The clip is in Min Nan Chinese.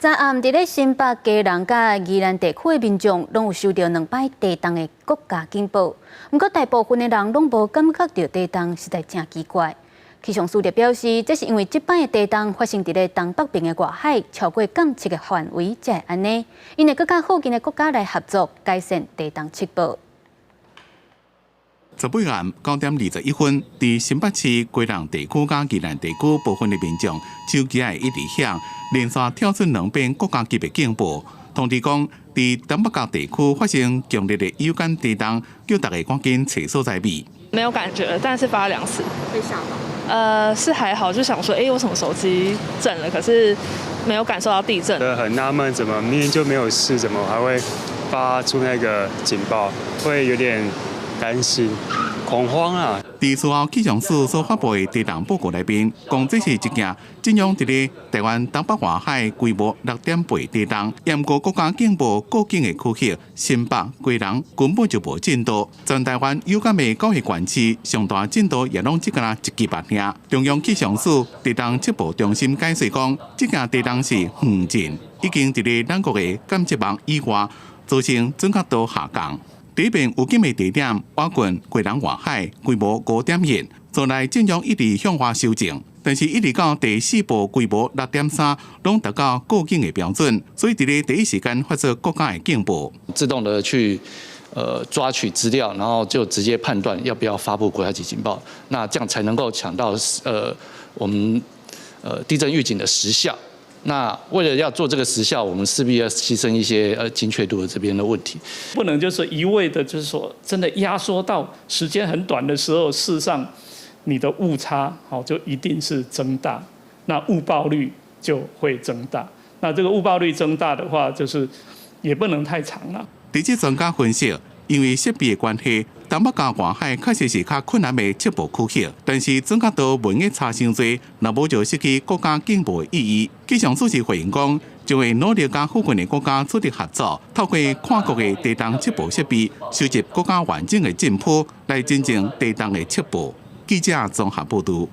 昨暗佇咧新北基隆佮宜蘭地區的民眾，攏有收著兩擺地動的國家警報。毋過大部分的人攏無感覺著地動，實在誠奇怪。氣象署就表示，這是因為這擺的地動發生佇咧東北爿的外海，超過監測的範圍，才會按呢。𪜶會閣佮附近的國家來合作，改善地動測報。 18暗9點21分，佇新北市基隆地區佮宜蘭地區部分的民眾手機會一直響，連續跳出兩遍國家級的警報，通知講佇東北角地區發生強烈的有感地動，叫大家趕緊揣所在避。沒有感覺，但是發兩次。會嚇到？是還好，就想說，哎，為什麼手機震了？可是沒有感受到地震。很納悶，怎麼明明就沒有事，怎麼還會發出那個警報？會有點擔心、恐慌啊！佇事後氣象署所發布的地動報告內面，講這是一件震央佇咧台灣東北外海規模6.8地動，毋過國家警報告警的區域新北、基隆根本就無震度，全台灣有感的九個縣市上大震度也攏只敢若一級爾。中央氣象署地動測報中心解釋講，這件地動是遠震，已經佇咧咱國的監測網以外，造成準確度下降。第一遍有警的地點，倚近基隆外海，規模5.1，後來震央一直向外修正，但是一直到第四波規模6.3，攏達到告警的標準，所以佇咧第一時間發出國家的警報，自動的去抓取資料，然後就直接判斷要不要發布國家級警報，那這樣才能夠搶到我們地震預警的時效。那為了要做這個時效，我們勢必要犧牲一些精確度的這邊的問題。不能就是一味的，就是說真的壓縮到時間很短的時候，事實上你的誤差好就一定是增大，那誤報率就會增大。那這個誤報率增大的話，就是也不能太長了。地質專家分析，因為設備的關係，東北角外海確實是較困難的測報區域，但是準確度袂用差傷濟，若無就失去國家警報的意義。氣象署是回應講，將會努力佮附近的國家取得合作，透過跨國的地動測報設備，收集閣較完整的震譜，來進行地動的測報。記者綜合報導。